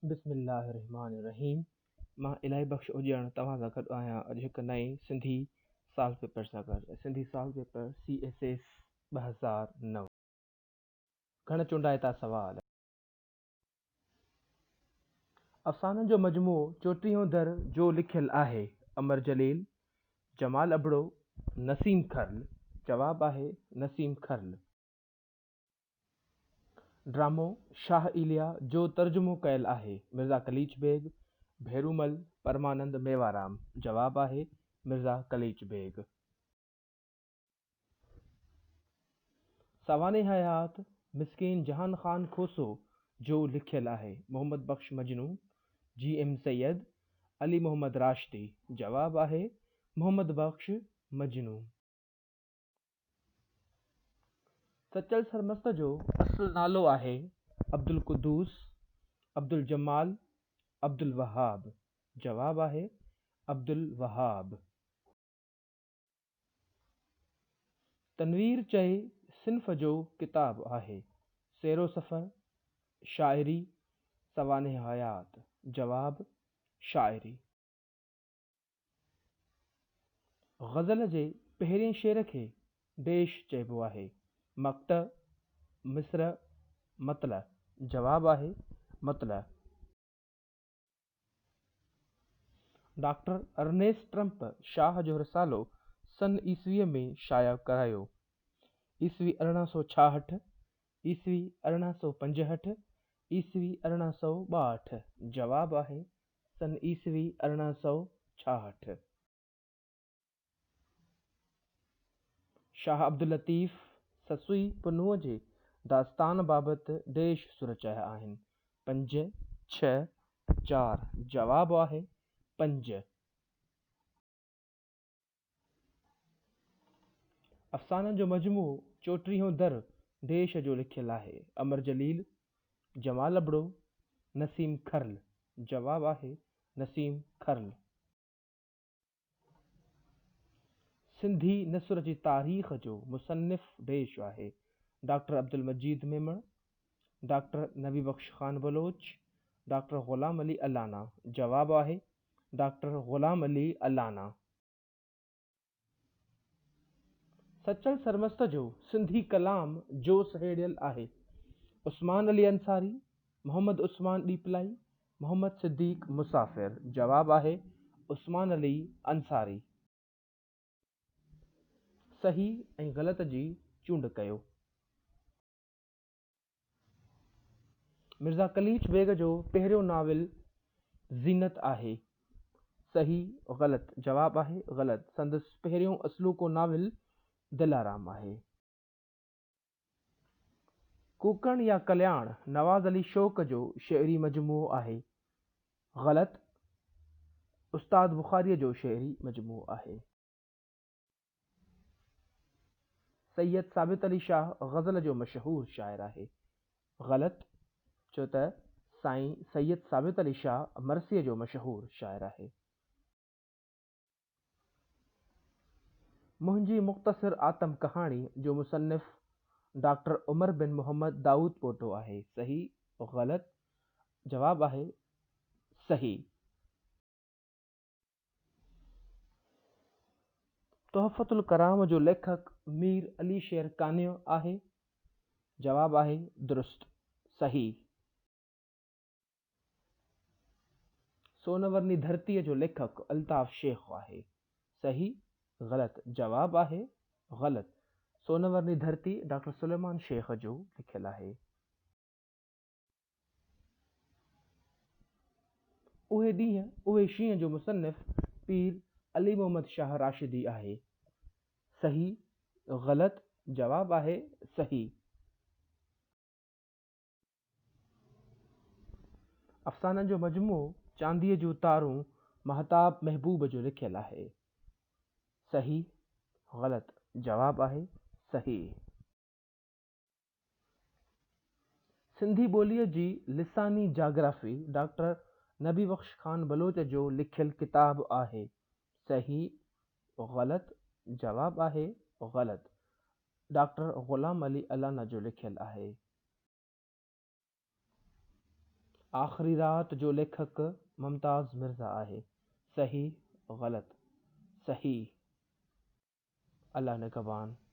بسم الله الرحمٰن الرحيم مان الاهي بخش اڄڻ توهان سان گڏ آهيان اڄ هڪ نئين سنڌي سال پيپر سان گڏ Sindhi سال پيپر سي ايس ايس 2009. گهڻ چونڊائتا سوال. افسانن جو مجموعو چوٽيهون در جو لکيل آهي امر جليل، جمال ابڙو، نسيم کرل. جواب آهي نسيم کرل. ڊرامو شاهه ايليا جو ترجمو ڪيل آهي مرزا قليچ بيگ، ڀيرومل، پرمانند ميوارام. جواب آهي مرزا قليچ بيگ. سوانح حيات مسڪين جهان خان کوسو جو لکيل آهي محمد بخش مجنون، جي ايم سيد، علي محمد راشدي. جواب آهي محمد بخش مجنون. سچل سرمست جو اصل نالو آهي عبدالقدوس، عبدالجمال، عبدالوهاب. جواب آهي عبدالوهاب. تنوير چئي صنف جو ڪتاب آهي. سير و سفر، شاعري، سوانح حيات. جواب، شاعري. غزل جي پهرين شعر کي ڊيش چئبو آهي. مقطع، مصرع، مطلع. جواب آهي مطلع. ڊاڪٽر ارنيسٽ ٽرمپ شاهه جو رسالو سن عيسويء ۾ شايع ڪرايو. عيسوي 1866، عيسوي 1865، عيسوي 1862. جواب آهي سن عيسوي 1866. شاهه عبداللطيف سسئي پنهونء جي داستان بابت ڊيش سر چيا آهن. پنج، ڇهه، چار. جواب آهي پنج. افسانن جو مجموعو چوٽيهون در ڊيش جو لکيل آهي. امر جليل، جمال ابڙو، نسيم کرل. جواب آهي نسيم کرل. سنڌي نثر جي تاريخ جو مصنف ڊيش آهي. Doctor Abdul Majeed Memon, doctor Nabi Bakhsh Khan Baloch, doctor Ghulam Ali Allana. جواب آهي ڊاڪٽر غلام علي الانا. سچل سرمست جو سنڌي ڪلام جو سهيڙيل آهي. عثمان علي انصاري، محمد عثمان ڏيپلائي، محمد صديق مسافر. جواب آهي عثمان علي انصاري. صحيح ۽ غلط جي چونڊ ڪيو. مرزا قليچ بيگ جو پهريون ناول زينت آهي. صحيح غلط؟ جواب آهي غلط. سندس پهريون اصلوڪو ناول دلارام آهي. ڪوڪڻ يا ڪلياڻ نواز علي شوق جو شعري مجموعو آهي. غلط. استاد بخاريء جو شعري مجموعو آهي. سيد ثابت علي شاهه غزل جو مشهور شاعر آهي. غلط، ڇو ته سائين سيد ثابت علي شاهه مرثيي جو مشهور شاعر آهي. منهنجي مختصر آتم ڪهاڻي جو مصنف ڊاڪٽر عمر بن محمد دائود پوٽو آهي. صحيح، غلط؟ جواب آهي صحيح. تحفة الڪرام جو ليکڪ مير علي شير قانع آهي؟ جواب آهي درست، صحيح. سونورني ڌرتيء جو ليکڪ الطاف شيخ آهي؟ صحيح، غلط؟ جواب آهي غلط. سونورني ڌرتي ڊاڪٽر سليمان شيخ جو لکيل آهي. اهي ڏينهن اهي شينهن جو مصنف پير علي محمد شاهه راشدي آهي. صحيح، غلط، جواب آهي صحيح. افسانن جو مجموعو چانديء جون تارون ماهتاب محبوب جو لکيل آهي. صحيح، غلط، جواب آهي صحيح. سنڌي ٻوليء جي لساني جاگرافي ڊاڪٽر نبي بخش خان بلوچ جو لکيل ڪتاب آهي. صحيح، غلط، جواب آهي غلط. ڊاڪٽر غلام علي الانا جو لکيل آهي. آخري رات جو ليکڪ ممتاز مرزا آهي. صحيح غلط. صحيح. الله نگهبان.